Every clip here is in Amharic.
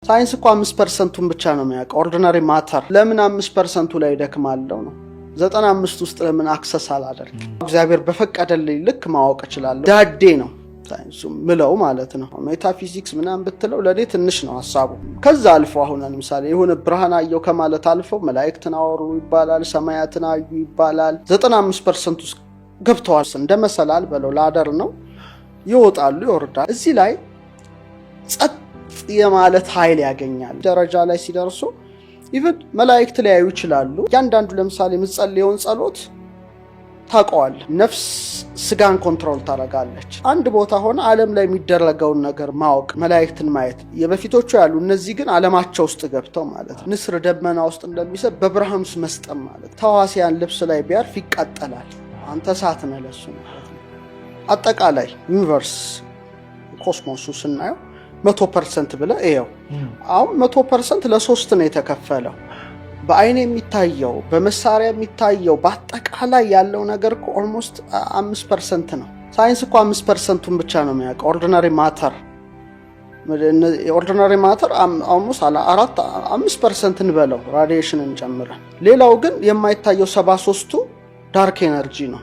ሳይንስ እኮ 5% ኡን ብቻ ነው የሚያውቀው። Ordinary matter ለምን 5% ኡ ላይ ደክማለው ነው። 95 ውስጥ ለምን access አላደርግ? እግዚአብሔር በፈቀደልኝ ልክ ማወቅ እችላለሁ። ዳዴ ነው ሳይንሱ ምለው ማለት ነው። ሜታፊዚክስ ምናምን ብትለው ለእኔ ትንሽ ነው ሀሳቡ። ከዛ አልፎ አሁን ለምሳሌ የሆነ ብርሃን አየው ከማለት አልፎ መላእክትን አወሩ ይባላል፣ ሰማያትን አዩ ይባላል። 95% ውስጥ ገብተዋል። እንደ መሰላል በለው ladder ነው፣ ይወጣሉ፣ ይወርዳል። እዚህ ላይ ጸጥ የማለት ኃይል ያገኛል። ደረጃ ላይ ሲደርሱ even መላእክት ሊያዩ ይችላሉ። እያንዳንዱ ለምሳሌ የምትጸልየውን ጸሎት ታውቀዋል። ነፍስ ስጋን control ታደርጋለች። አንድ ቦታ ሆነ ዓለም ላይ የሚደረገውን ነገር ማወቅ፣ መላእክትን ማየት የበፊቶቹ ያሉ፣ እነዚህ ግን ዓለማቸው ውስጥ ገብተው ማለት ነው። ንስር ደመና ውስጥ እንደሚሰብ በብርሃን ውስጥ መስጠም ማለት፣ ተዋሲያን ልብስ ላይ ቢያርፍ ይቃጠላል። አንተ እሳት ነህ ለሱ ማለት ነው። አጠቃላይ universe cosmos ኡ ስናየው 100% ብለህ እየው። አሁን 100% ለሶስት ነው የተከፈለው። በአይን የሚታየው፣ በመሳሪያ የሚታየው፣ በአጠቃላይ ያለው ነገር እኮ almost 5% ነው። ሳይንስ እኮ 5% ኡን ብቻ ነው የሚያውቀው። Ordinary matter almost አራት 5% እንበለው radiation ን ጨምረን። ሌላው ግን የማይታየው 73ቱ dark energy ነው።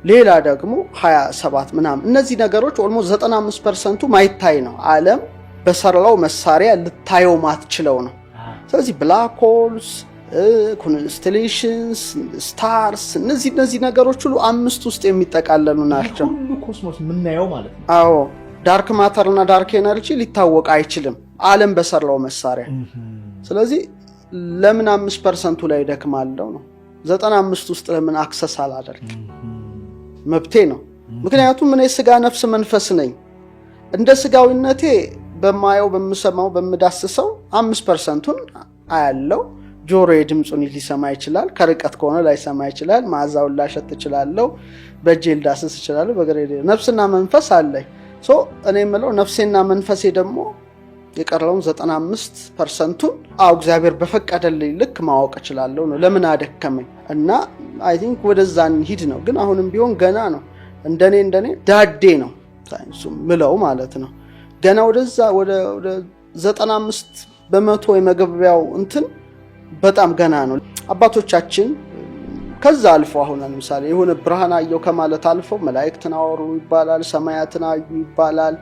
ሌላ ደግሞ 27 ምናምን፣ እነዚህ ነገሮች almost 95% ኡ ማይታይ ነው። ዓለም በሰራው መሳሪያ ልታየው ማትችለው ነው። ስለዚህ black holes፣ constellations፣ stars እነዚህ ነገሮች ሁሉ አምስት ውስጥ የሚጠቃለሉ ናቸው። ሁሉ cosmos የምናየው ማለት ነው። አዎ፣ dark matter እና dark energy ሊታወቅ አይችልም ዓለም በሰራው መሳሪያ። ስለዚህ ለምን 5% ኡ ላይ ደክማለው ነው። 95 ውስጥ ለምን access አላደርግ? መብቴ ነው። ምክንያቱም እኔ ስጋ፣ ነፍስ፣ መንፈስ ነኝ። እንደ ስጋዊነቴ በማየው፣ በምሰማው፣ በምዳስሰው 5% ኡን አያለው። ጆሮዬ ድምፁን ሊሰማ ይችላል። ከርቀት ከሆነ ላይሰማ ይችላል። መዓዛውን ላሸት እችላለሁ። በእጄ ልዳስስ እችላለሁ። በእግሬ ነፍስና መንፈስ አለኝ። So እኔ የምለው ነፍሴና መንፈሴ ደግሞ የቀረውን 95% ኡን አዎ እግዚአብሔር በፈቀደልኝ ልክ ማወቅ እችላለሁ ነው። ለምን አደከመኝ? እና I think ወደዛ እንሂድ ነው። ግን አሁንም ቢሆን ገና ነው። እንደኔ ዳዴ ነው ሳይንሱ ምለው ማለት ነው። ገና ወደዛ ወደ 95% የመግቢያው እንትን በጣም ገና ነው። አባቶቻችን ከዛ አልፎ አሁን ለምሳሌ የሆነ ብርሃን አየው ከማለት አልፎ መላእክትን አወሩ ይባላል፣ ሰማያትን አዩ ይባላል።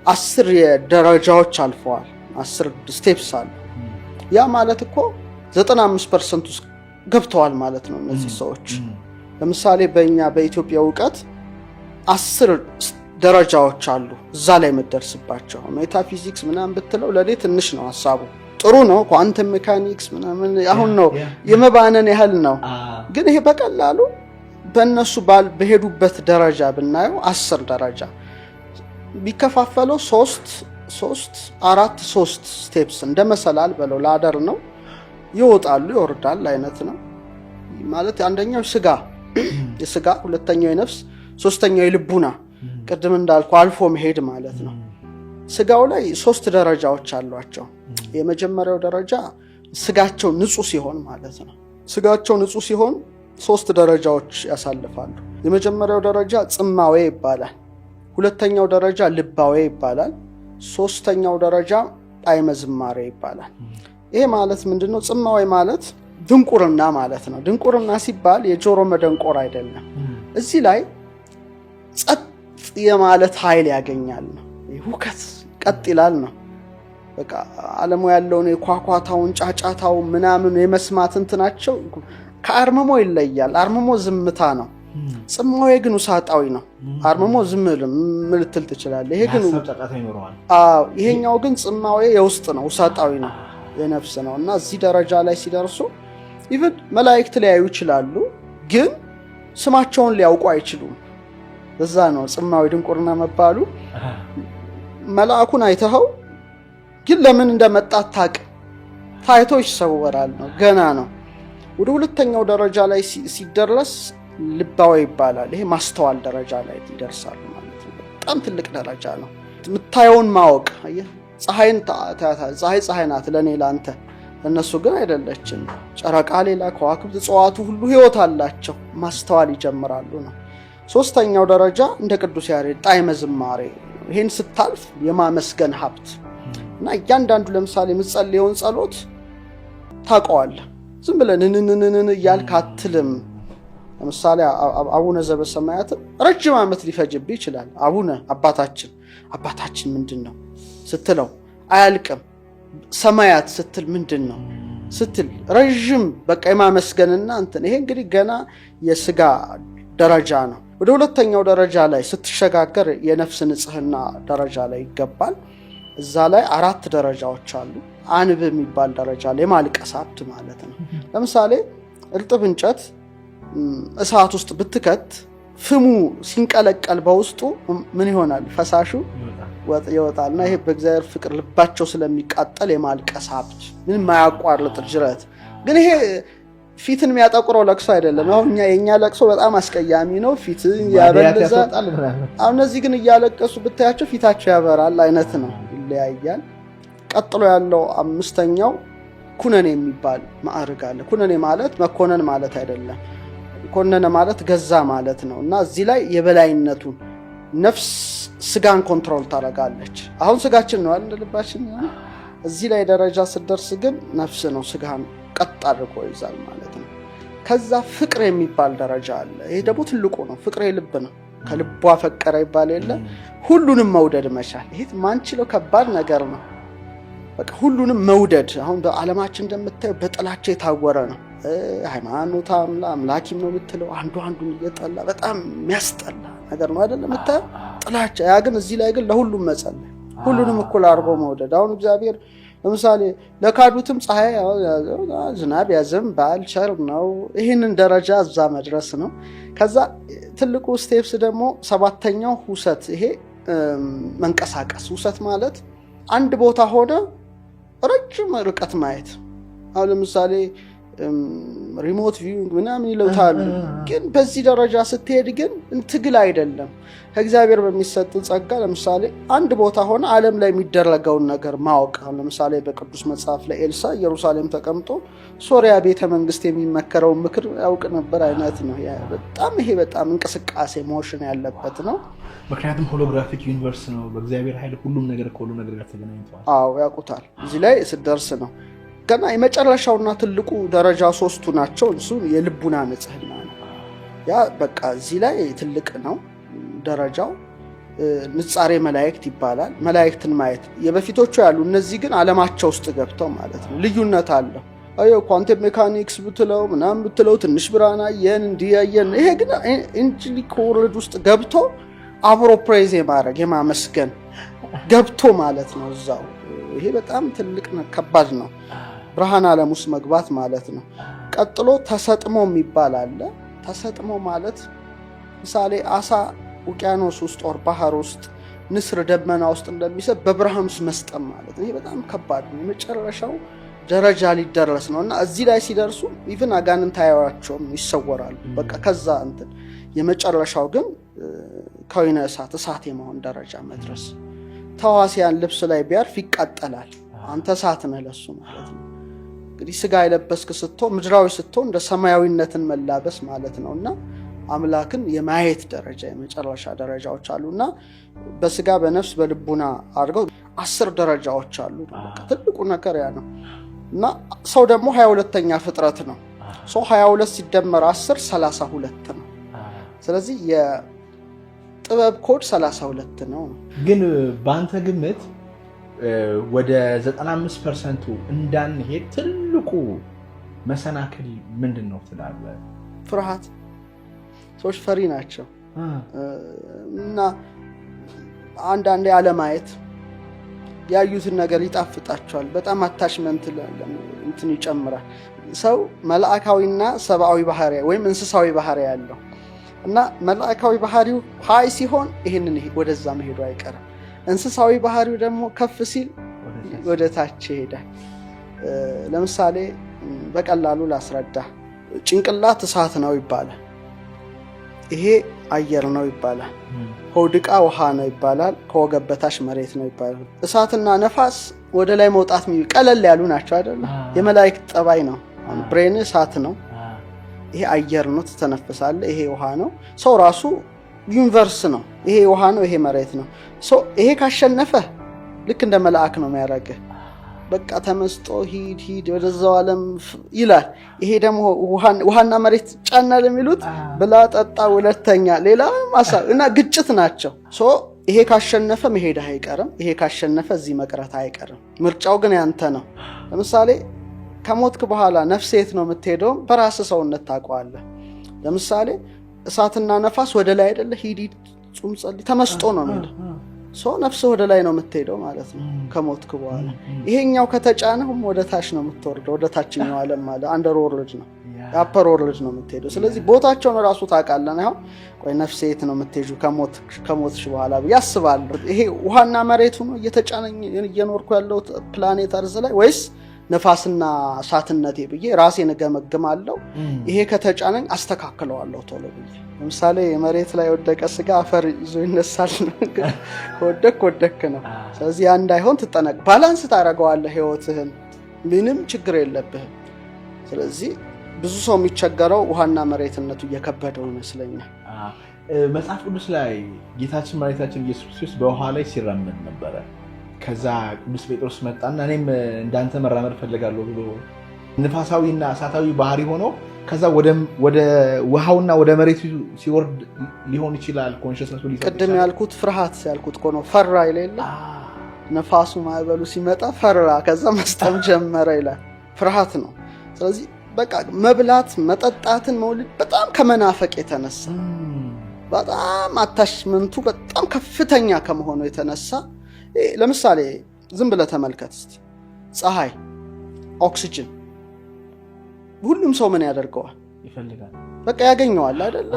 10 ደረጃዎች አልፈዋል። 10 steps አሉ። ያ ማለት እኮ 95% ውስጥ ገብተዋል ማለት ነው እነዚህ ሰዎች። ለምሳሌ በእኛ በኢትዮጵያ እውቀት 10 ደረጃዎች አሉ እዛ ላይ የምትደርስባቸው። ሜታፊዚክስ ምናምን ብትለው ለእኔ ትንሽ ነው ሀሳቡ። ጥሩ ነው። Quantum mechanics ምናምን አሁን ነው የመባነን ያህል ነው። ግን ይሄ በቀላሉ በእነሱ በሄዱበት ደረጃ ብናየው 10 ደረጃ ቢከፋፈለው ሶስት ሶስት አራት ሶስት steps እንደ መሰላል በለው ladder ነው፣ ይወጣሉ ይወርዳል አይነት ነው። ማለት አንደኛው ስጋ የስጋ፣ ሁለተኛው የነፍስ፣ ሶስተኛው የልቡና፣ ቅድም እንዳልኩ አልፎ መሄድ ማለት ነው። ስጋው ላይ ሶስት ደረጃዎች አሏቸው። የመጀመሪያው ደረጃ ስጋቸው ንጹህ ሲሆን ማለት ነው። ስጋቸው ንጹህ ሲሆን ሶስት ደረጃዎች ያሳልፋሉ። የመጀመሪያው ደረጃ ጽማዌ ይባላል። ሁለተኛው ደረጃ ልባዌ ይባላል። ሶስተኛው ደረጃ ጣዕመ ዝማሬ ይባላል። ይሄ ማለት ምንድን ነው? ጽማዌ ማለት ድንቁርና ማለት ነው። ድንቁርና ሲባል የጆሮ መደንቆር አይደለም። እዚህ ላይ ጸጥ የማለት ኃይል ያገኛል ነው። ሁከት ቀጥ ይላል ነው። በቃ ዓለሙ ያለውን የኳኳታውን ጫጫታውን ምናምን የመስማት እንትናቸው ከአርምሞ ይለያል። አርምሞ ዝምታ ነው። ጽማዌ ግን ውሳጣዊ ነው። አርምሞ ዝም ልትል ትችላለህ። ይሄ ግን አዎ፣ ይሄኛው ግን ጽማዌ የውስጥ ነው፣ ውሳጣዊ ነው፣ የነፍስ ነው። እና እዚህ ደረጃ ላይ ሲደርሱ even መላእክት ሊያዩ ይችላሉ፣ ግን ስማቸውን ሊያውቁ አይችሉም። እዛ ነው ጽማዊ ድንቁርና መባሉ። መልአኩን አይተኸው ግን ለምን እንደመጣ አታውቅም። ታይቶ ይሰወራል ነው፣ ገና ነው። ወደ ሁለተኛው ደረጃ ላይ ሲደረስ ልባዊ ይባላል። ይሄ ማስተዋል ደረጃ ላይ ይደርሳሉ ማለት ነው። በጣም ትልቅ ደረጃ ነው። የምታየውን ማወቅ። አየህ፣ ፀሐይን ፀሐይ ፀሐይ ናት ለእኔ ለአንተ፣ እነሱ ግን አይደለችም። ጨረቃ ሌላ፣ ከዋክብት፣ እጽዋቱ ሁሉ ህይወት አላቸው። ማስተዋል ይጀምራሉ ነው። ሶስተኛው ደረጃ እንደ ቅዱስ ያሬድ ጣዕመ ዝማሬ። ይህን ስታልፍ የማመስገን ሀብት እና እያንዳንዱ ለምሳሌ የምትጸልየውን ጸሎት ታውቀዋለህ። ዝም ብለህ ንንንንን እያልክ አትልም። ለምሳሌ አቡነ ዘበሰማያት ረጅም ዓመት ሊፈጅብህ ይችላል። አቡነ አባታችን፣ አባታችን ምንድን ነው ስትለው አያልቅም። ሰማያት ስትል ምንድን ነው ስትል ረዥም በቃ የማመስገንና እንትን፣ ይሄ እንግዲህ ገና የስጋ ደረጃ ነው። ወደ ሁለተኛው ደረጃ ላይ ስትሸጋገር የነፍስ ንጽህና ደረጃ ላይ ይገባል። እዛ ላይ አራት ደረጃዎች አሉ። አንብ የሚባል ደረጃ ላይ የማልቀስ ሀብት ማለት ነው። ለምሳሌ እርጥብ እንጨት እሳት ውስጥ ብትከት ፍሙ ሲንቀለቀል በውስጡ ምን ይሆናል? ፈሳሹ ይወጣል። እና ይሄ በእግዚአብሔር ፍቅር ልባቸው ስለሚቃጠል የማልቀስ ሀብት፣ ምንም የማያቋርጥ ጅረት። ግን ይሄ ፊትን የሚያጠቁረው ለቅሶ አይደለም። አሁን የእኛ ለቅሶ በጣም አስቀያሚ ነው፣ ፊትን ያበልዛል። አሁን እነዚህ ግን እያለቀሱ ብታያቸው ፊታቸው ያበራል አይነት ነው፣ ይለያያል። ቀጥሎ ያለው አምስተኛው ኩነኔ የሚባል ማዕርግ አለ። ኩነኔ ማለት መኮነን ማለት አይደለም። ኮነነ ማለት ገዛ ማለት ነው። እና እዚህ ላይ የበላይነቱን ነፍስ ስጋን control ታደርጋለች። አሁን ስጋችን ነው አይደል ልባችን። እዚህ ላይ ደረጃ ስትደርስ ግን ነፍስ ነው ስጋን ቀጥ አድርጎ ይዛል ማለት ነው። ከዛ ፍቅር የሚባል ደረጃ አለ። ይሄ ደግሞ ትልቁ ነው። ፍቅር የልብ ነው። ከልቧ ፈቀረ ይባል የለ፣ ሁሉንም መውደድ መቻል። ይሄ ማንችለው ከባድ ነገር ነው። በቃ ሁሉንም መውደድ፣ አሁን በዓለማችን እንደምታየው በጥላቻ የታወረ ነው። ሃይማኖት አምላኪም ነው የምትለው አንዱ አንዱን እየጠላ፣ በጣም የሚያስጠላ ነገር ነው አይደል የምታየው ጥላቻ። ያ ግን እዚህ ላይ ግን ለሁሉም መጸለይ፣ ሁሉንም እኩል አድርጎ መውደድ። አሁን እግዚአብሔር ለምሳሌ ለካዱትም ፀሐይ ዝናብ ያዘንባል፣ ቸር ነው። ይህንን ደረጃ እዛ መድረስ ነው። ከዛ ትልቁ steps ደግሞ ሰባተኛው ሁሰት፣ ይሄ መንቀሳቀስ። ሁሰት ማለት አንድ ቦታ ሆነ ረጅም ርቀት ማየት። አሁን ለምሳሌ remote viewing ምናምን ይለውታሉ። ግን በዚህ ደረጃ ስትሄድ ግን ትግል አይደለም። ከእግዚአብሔር በሚሰጥ ጸጋ ለምሳሌ አንድ ቦታ ሆነ ዓለም ላይ የሚደረገውን ነገር ማወቅ። አሁን ለምሳሌ በቅዱስ መጽሐፍ ላይ ኤልሳ ኢየሩሳሌም ተቀምጦ ሶሪያ ቤተ መንግስት የሚመከረውን ምክር ያውቅ ነበር አይነት ነው። በጣም ይሄ በጣም እንቅስቃሴ motion ያለበት ነው። ምክንያቱም holographic universe ነው። በእግዚአብሔር ኃይል ሁሉም ነገር ከሁሉም ነገር ጋር ተገናኝተዋል። አዎ፣ ያውቁታል። እዚህ ላይ ስትደርስ ነው። ገና የመጨረሻውና ትልቁ ደረጃ ሶስቱ ናቸው። እሱ የልቡና ንጽህና ነው። ያ በቃ እዚህ ላይ ትልቅ ነው ደረጃው። ንጻሬ መላእክት ይባላል። መላእክትን ማየት የበፊቶቹ ያሉ፣ እነዚህ ግን ዓለማቸው ውስጥ ገብተው ማለት ነው። ልዩነት አለው። አዮ quantum mechanics ብትለው ምናምን ብትለው ትንሽ ብርሃን አየን፣ እንዲህ አየን። ይሄ ግን angelic world ውስጥ ገብቶ አብሮ praise የማድረግ፣ የማመስገን ገብቶ ማለት ነው እዛው። ይሄ በጣም ትልቅ ከባድ ነው። ብርሃን ዓለም ውስጥ መግባት ማለት ነው። ቀጥሎ ተሰጥሞ የሚባል አለ። ተሰጥሞ ማለት ምሳሌ አሳ ውቅያኖስ ውስጥ or ባህር ውስጥ፣ ንስር ደመና ውስጥ እንደሚሰጥ በብርሃን ውስጥ መስጠም ማለት ነው። ይሄ በጣም ከባድ ነው። የመጨረሻው ደረጃ ሊደረስ ነው። እና እዚህ ላይ ሲደርሱ even አጋንንት አያዩዋቸውም፣ ይሰወራሉ። በቃ ከዛ እንትን የመጨረሻው ግን ከወይነ እሳት፣ እሳት የመሆን ደረጃ መድረስ። ተዋሲያን ልብስ ላይ ቢያርፍ ይቃጠላል። አንተ እሳት ነህ ለሱ ማለት ነው። እንግዲህ ስጋ የለበስክ ስትሆን፣ ምድራዊ ስትሆን እንደ ሰማያዊነትን መላበስ ማለት ነው። እና አምላክን የማየት ደረጃ የመጨረሻ ደረጃዎች አሉ። እና በስጋ፣ በነፍስ፣ በልቡና አድርገው 10 ደረጃዎች አሉ። ትልቁ ነገር ያ ነው። እና ሰው ደግሞ 22ኛ ፍጥረት ነው። ሰው 22 ሲደመር 10 32 ነው። ስለዚህ የጥበብ ኮድ 32 ነው። ግን በአንተ ግምት ወደ 95% እንዳንሄድ ትልቁ መሰናክል ምንድን ነው ትላለህ? ፍርሃት። ሰዎች ፈሪ ናቸው። እና አንዳንዴ አለማየት፣ ያዩትን ነገር ይጣፍጣቸዋል። በጣም attachment እንትን ይጨምራል። ሰው መልአካዊና ሰብአዊ ባህሪ ወይም እንስሳዊ ባህሪ ያለው እና መልአካዊ ባህሪው high ሲሆን ይህንን ወደዛ መሄዱ አይቀርም። እንስሳዊ ባህሪው ደግሞ ከፍ ሲል ወደ ታች ይሄዳል። ለምሳሌ በቀላሉ ላስረዳ። ጭንቅላት እሳት ነው ይባላል። ይሄ አየር ነው ይባላል። ሆድ ዕቃ ውሃ ነው ይባላል። ከወገብ በታች መሬት ነው ይባላል። እሳትና ነፋስ ወደ ላይ መውጣት ቀለል ያሉ ናቸው አይደለ? የመላእክት ጠባይ ነው። Brain እሳት ነው። ይሄ አየር ነው፣ ትተነፍሳለህ። ይሄ ውሃ ነው። ሰው ራሱ universe ነው። ይሄ ውሃ ነው፣ ይሄ መሬት ነው። ይሄ ካሸነፈ ልክ እንደ መልአክ ነው የሚያደርግህ። በቃ ተመስጦ ሂድ ሂድ ወደዛው ዓለም ይላል። ይሄ ደግሞ ውሃና መሬት ጫና ለሚሉት ብላ ጠጣ፣ ሁለተኛ ሌላ ማሳ እና ግጭት ናቸው። So ይሄ ካሸነፈ መሄድ አይቀርም፣ ይሄ ካሸነፈ እዚህ መቅረት አይቀርም። ምርጫው ግን ያንተ ነው። ለምሳሌ ከሞትክ በኋላ ነፍስ የት ነው የምትሄደው? በራስህ ሰውነት ታውቀዋለህ። ለምሳሌ እሳትና ነፋስ ወደ ላይ አይደለ? ሂድ ሂድ፣ ጹም፣ ጸልይ፣ ተመስጦ ነው የሚለው። So ነፍስ ወደ ላይ ነው የምትሄደው ማለት ነው ከሞትክ በኋላ። ይሄኛው ከተጫነህም ወደ ታች ነው የምትወርደው፣ ወደ ታችኛው ዓለም ማለት underworld ነው፣ upper world ነው የምትሄደው። ስለዚህ ቦታቸውን እራሱ ታውቃለህ። አሁን ቆይ ነፍሴ የት ነው የምትሄጂው ከሞትሽ በኋላ ብዬ አስባለሁ። ይሄ ውሃና መሬቱ ነው እየተጫነኝ እየኖርኩ ያለሁት planet earth ላይ ወይስ ነፋስና እሳትነቴ ብዬ ራሴን እገመግማለሁ። ይሄ ከተጫነኝ አስተካክለዋለሁ ቶሎ ብዬ። ለምሳሌ መሬት ላይ የወደቀ ስጋ አፈር ይዞ ይነሳል። ከወደክ ወደክ ነው። ስለዚህ ያ እንዳይሆን ትጠነቅ፣ balance ታደርገዋለህ ህይወትህን፣ ምንም ችግር የለብህም። ስለዚህ ብዙ ሰው የሚቸገረው ውሃና መሬትነቱ እየከበደው ይመስለኛል። መጽሐፍ ቅዱስ ላይ ጌታችን መድኃኒታችን ኢየሱስ ክርስቶስ በውሃ ላይ ሲራመድ ነበረ። ከዛ ቅዱስ ጴጥሮስ መጣና እኔም እንዳንተ መራመድ ፈልጋለሁ ብሎ ንፋሳዊና እሳታዊ ባህሪ ሆኖ ከዛ ወደ ውሃውና ወደ መሬቱ ሲወርድ ሊሆን ይችላል። Consciousness ኡ ቅድም ያልኩት ፍርሃት ያልኩት እኮ ነው። ፈራ ይላል፣ ነፋሱ ማዕበሉ ሲመጣ ፈራ፣ ከዛ መስጠም ጀመረ ይላል። ፍርሃት ነው። ስለዚህ በቃ መብላት መጠጣትን መውለድ በጣም ከመናፈቅ የተነሳ፣ በጣም attachment ኡ በጣም ከፍተኛ ከመሆኑ የተነሳ፣ ለምሳሌ ዝም ብለህ ተመልከት እስቲ፣ ፀሐይ፣ ኦክሲጅን ሁሉም ሰው ምን ያደርገዋል? ይፈልጋል። በቃ ያገኘዋል አይደለ?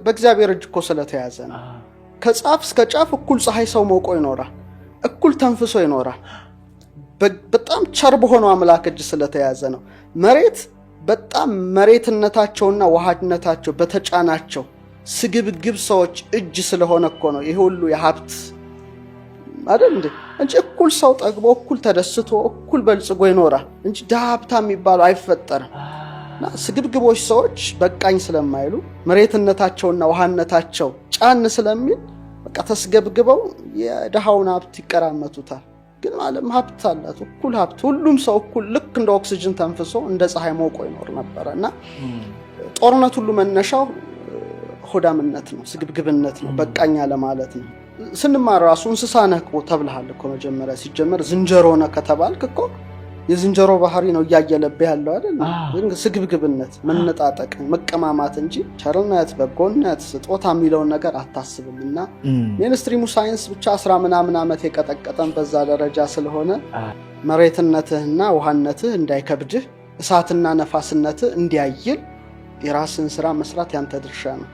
በእግዚአብሔር እጅ እኮ ስለተያዘ ነው። ከጫፍ እስከ ጫፍ እኩል ፀሐይ ሰው ሞቆ ይኖራል፣ እኩል ተንፍሶ ይኖራል። በጣም ቸር በሆነው አምላክ እጅ ስለተያዘ ነው። መሬት በጣም መሬትነታቸውና ውሃነታቸው በተጫናቸው ስግብግብ ሰዎች እጅ ስለሆነ እኮ ነው ይሄ ሁሉ የሀብት አይደል እንዴ? እንጂ እኩል ሰው ጠግቦ፣ እኩል ተደስቶ፣ እኩል በልጽጎ ይኖራል እንጂ ድሃ ሀብታም የሚባለው አይፈጠርም። እና ስግብግቦች ሰዎች በቃኝ ስለማይሉ፣ መሬትነታቸውና ውሃነታቸው ጫን ስለሚል በቃ ተስገብግበው የድሃውን ሀብት ይቀራመቱታል። ግን ዓለም ሀብት አላት፣ እኩል ሀብት፣ ሁሉም ሰው እኩል ልክ እንደ ኦክሲጅን ተንፍሶ እንደ ፀሐይ ሞቆ ይኖር ነበረ። እና ጦርነት ሁሉ መነሻው ሆዳምነት ነው፣ ስግብግብነት ነው፣ በቃኝ አለማለት ነው። ስንማር ራሱ እንስሳ ነህ እኮ ተብልሃል እኮ። መጀመሪያ ሲጀመር ዝንጀሮ ነህ ከተባልክ እኮ የዝንጀሮ ባህሪ ነው እያየለብህ ያለው አይደል? ስግብግብነት፣ መነጣጠቅ፣ መቀማማት እንጂ ቸርነት፣ በጎነት፣ ስጦታ የሚለውን ነገር አታስብም። እና mainstream ኡ ሳይንስ ብቻ 10 ምናምን ዓመት የቀጠቀጠን በዛ ደረጃ ስለሆነ መሬትነትህና ውሃነትህ እንዳይከብድህ፣ እሳትና ነፋስነትህ እንዲያይል የራስን ስራ መስራት ያንተ ድርሻ ነው።